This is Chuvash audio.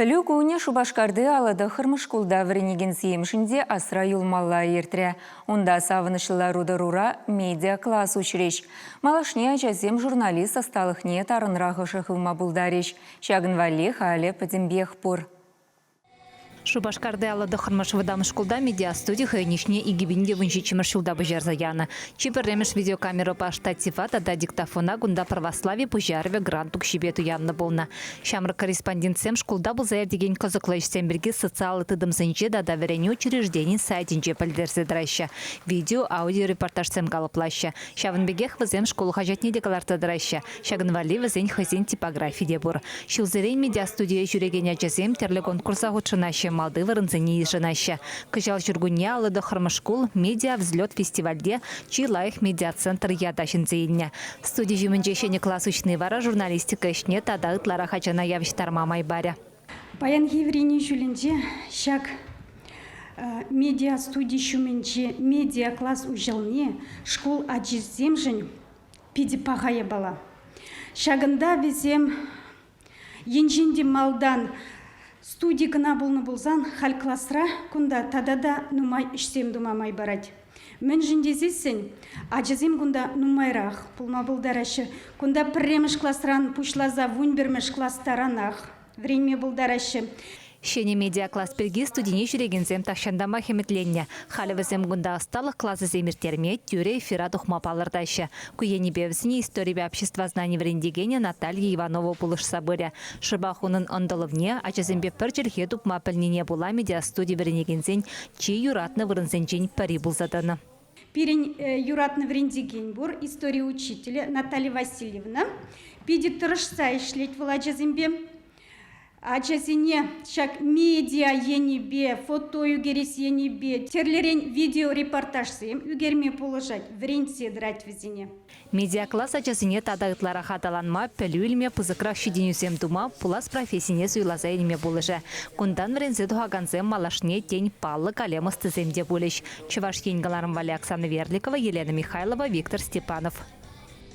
Пӗлӳ кунӗ Шупашкарти алӑ шкулта вӗренекенсемшӗн те асра юлмалла иртрӗ. Унта савӑнӑҫлӑ лару-тӑрура медиа-класс уҫрӗҫ. Малашне ачасем журналист ӑсталӑхне тарӑнрах ӑша хывма пултарӗҫ. Ҫакӑн валли халӗ пӗтӗмпех пур. Шупашкарти 59-мӗш вӑтам шкулта медиастуди хӑйӗн ӗҫне 2017-мӗш ҫулта пуҫарса янӑ. Чи пӗрремӗш видеокамерӑпа штатива тата диктофона кунта православи пуҫарӑвӗ грант укҫипе туяннӑ пулнӑ. Ҫамрӑк корреспондентсем шкулта пулса иртекен кӑсӑклӑ ӗҫсем пирки социаллӑ тытӑмсенче тата вӗренӳ учрежденин сайтӗнче пӗлтерсе тӑраҫҫӗ, видео, аудиорепортажсем калӑплаҫҫӗ. Ҫавӑн пекех вӗсем шкул хаҫатне те кӑларса тӑраҫҫӗ. Ҫакӑн валли вӗсен хӑйсен типографи те пур. Ҫулсерен медиастудие ҫӳрекен ачасем тӗрлӗ конкурса хутшӑнаҫҫӗ, малти вырӑнсене йышӑнаҫҫӗ. Кӑҫал ҫуркунне 59-мӗш шкул «Медиа-взлет» фестивальте чи лайӑх медиацентр ята ҫӗнсе илнӗ. Студи ҫумӗнче ҫӗнӗ класс уҫни вара журналистика ӗҫне тата ытларах ачана явӑҫтарма май парӗ. Паянхи вӗренӳ ҫулӗнче ҫак медиа-студи ҫумӗнче медиа-класс уҫӑлни шкул ачисемшӗн питӗ паха япала. Ҫакӑнта вӗсем енчен те малтан студи кӑна пулнӑ пулсан халь класра кунта тата та нумай ӗҫсем тума май парать. Мӗншӗн тесессӗн ачасем кунта нумайрах пулма пултараҫҫӗ. Кунта пӗрремӗш класран пуҫласа 11-мӗш класс таранах вӗренме пултараҫҫӗ. Ҫӗнӗ медиакласс пирки студине ҫӳрекенсем тахҫантанпах ӗмӗтленнӗ. Халӗ вӗсем кунта ӑсталӑх класӗсем ирттерме, тӳрӗ эфира тухма палӑртаҫҫӗ. Ку енӗпе вӗсене историпе обществознани вӗрентекенӗ Наталья Иванова пулӑшса пырӗ. Шӑпах унӑн ӑнтӑлӑвне ачасемпе пӗр чӗлхе тупма пӗлнине пула медиастуди вӗренекенсен чи юратнӑ вырӑнсенчен пӗри пулса тӑнӑ. Пирӗн юратнӑ вӗрентекен пур, истори учителӗ Наталья Васильевна. Питӗ тӑрӑшса ӗҫлет вӑл ачасемпе. Ачасене ҫак медиа енӗпе, фото ӳкерес енӗпе тӗрлӗрен видеорепортажсем ӳкерме пулӑшать, вӗрентсе тӑрать вӗсене. Медиакласс ачасене тата ытларах аталанма, пӗлӳ илме, пысӑкрах ҫитӗнӳсем тума, пулас профессине суйласа илме пулӑшӗ. Кунтан вӗренсе тухакансем малашне, тен, паллӑ калем ӑстисем те пулӗҫ. Чӑваш Ен кӑларӑм валли Оксана Верликова, Елена Михайлова, Виктор Степанов.